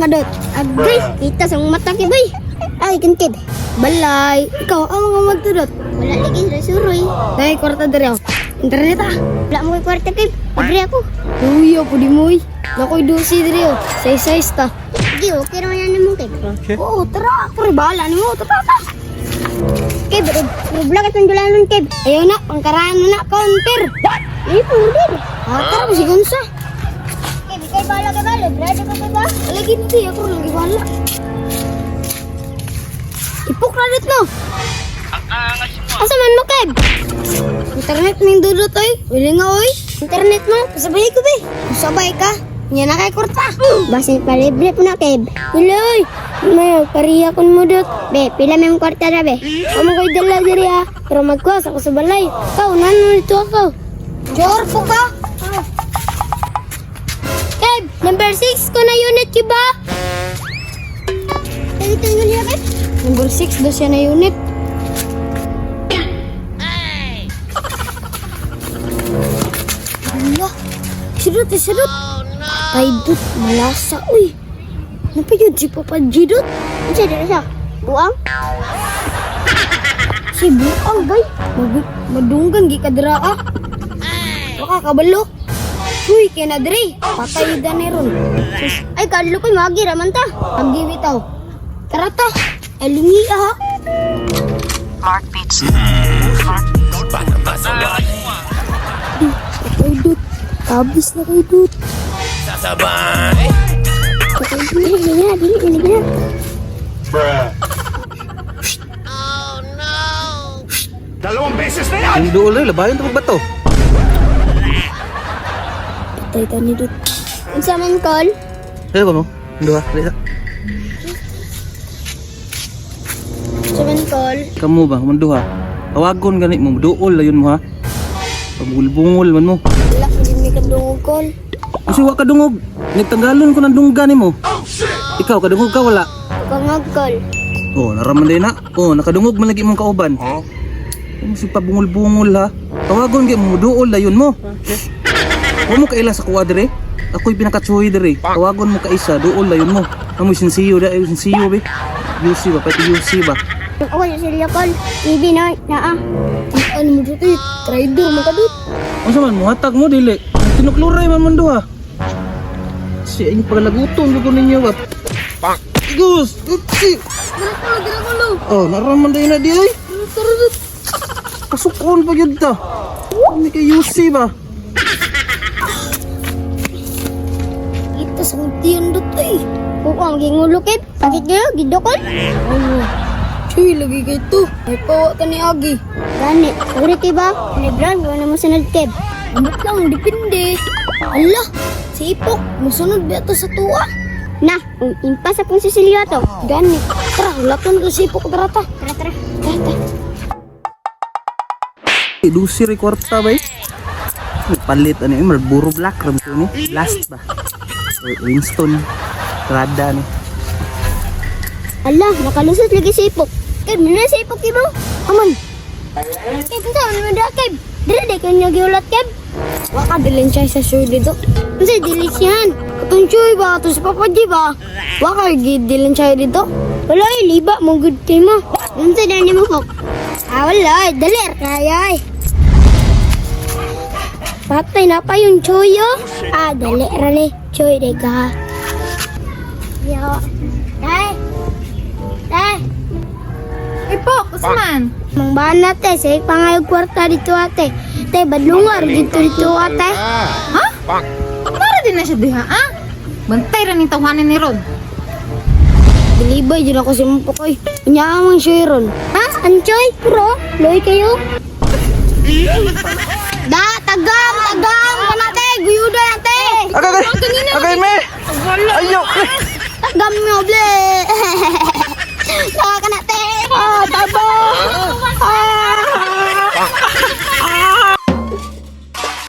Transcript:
Amo ka dot. Agay, kita sa mong mata kay bay. Ay, kinkib. Balay, ikaw amo ka magtudot. Wala lagi sa suroy. Dai kwarta diri oh. Internet ah. Wala mo kay kwarta kib. Libre ako. Uy, pudi mo oy. Nakoy dusi diri oh. Size size ta. Sige, okay naman yan mo kib. Okay. Oo, tara. Pre, bahala nimo. Tara, tara. Kib, rubla ka itong dulanon, Kib. Ayaw na, pangkaraan mo na, counter. What? Ay, pangdir. Ah, tara, masigon sa. Kib, ikay bahala ka ba? Librado ka ba? Lagi hindi, ako lagi bahala. Ipok na dito, no? Asa man mo, Kib? Internet ning dudot, oy. Wala nga, oy. Internet mo, pasabay ko, be. Sabay ka. Nya na kay kurta. Basin pa libre po na, Kib. Wala, oy. Mayo, pariya kun mo dot. Be, pila may mong kwarta na, be. Amo ko'y dala diri, ah. Pero magkuha sa ko sa balay. Ikaw, nanon dito ako. Jor po ka. Keb, number 6 ko na unit, ba? Ito yung unit, Keb? Number 6 daw siya na unit. Ala, sirot, eh, sirot. Ay, dut, malasa, uy. Napayod si Papa G, dut. Ano siya, siya? Buang? Si Buang, bay. Madunggan, gi kadra, ah. Baka kabalo. Uy, kaya na dre. Patay da ni ron. Ay, kadlo ko'y magi raman ta. Agi bitaw. Tara ta. Alingi, ah. Mark Beats. Mark Patay, dut. Tabis na kay dut. Sasabay! Patay, dut. Dili, dili na, dili, dili na. Dalawang beses na yan! Ang duol eh, labayon ito magbato. Patay ta ni dut. Unsa man, Kol? Dali ba mo? Ang duha, dali sa. Unsa man, Kol? Kamu ba, man duha. Tawagon gani mo, duol layon mo ha. Pabungol-bungol man mo. Wala, hindi mi kadungog, Kol. Kasi wa ka dungog. Nagtanggalon ko ng dungga nimo. Ikaw kadungog ka wala? Kangag, Kol. Oh, naraman din na. Oh, nakadungog man lagi mong kauban. Huh? Ano si pabungol-bungol ha? Tawagon kay mo duol layon mo. Wa mo kaila sa kuwa dire. Ako'y pinakatsuy dire. Tawagon mo kaisa, duol layon mo. Amoy sinsiyo da, ay sinsiyo be. UC ba, pati UC ba? Ako sa silya, Kol. TV na, naa. Ano mo dito eh? Traidor mo ka dut. Unsa man muhatag mo dili? Tinukluray man man duha. Si ang paglaguton ko ninyo ba? Pak. Gus, utsi. Oh, naraman din na di ay. Tara dut. Kasukon pa gyud ta. Ano kay UC ba? Ito sa tiyan dut eh. Oo, ang gingulo, Kip. Sakit kayo, gidokol. Ano? Chuy, lagi kay to. May pawa ta ni Agi. Gani, uri kay ba? Lebron, wala mo sunod, Kip. Ambot lang, depende. Ala, si Ipok, musunod ba ito sa tuwa? Na, impa sa pong Cecilio to. Gani, tara, ulaton ko si Ipok, tara ta. Tara, tara. Tara, tara. Dusi rin kwarta ba eh? Palit ano yun, Marlboro Black ram to ni. Last ba? Or Winston. Prada ni. Ala, nakalusot lagi si Ipok. Kib, nila si Ipok, ibo. Aman. Kib, unsa man mo da, Kib? Dire di kayo giulat, Kib. Waka dilin siya sa show dito. Unsa dilin siyan? Atong show ba? Atong si Papa G ba? Waka gidilin siya dito. Wala ay liba mo good kay mo. Unsa na nimo pok? Ah, wala ay dali ra kaya ay. Patay na pa yung choyo. Ah, dali ra ni. Choy de ka. Yo. Ay. Ay. Ipok, Usman. Mang bana te, say pangayog kwarta dito ate. Te, badlungar dito dito ate. Ha? Para din na siya diha, ah? Bantay ra ning tawhanin ni Ron. Dilibay dyan ako si Mampokoy. Unya amang siya ron. Ha? Anchoy? Puro? Loy kayo? Da, tagam, tagam, kanate, guyuda nate. Agay, agay, agay, me! Ayaw! Tagam mo, ble. Tawa ka na, te.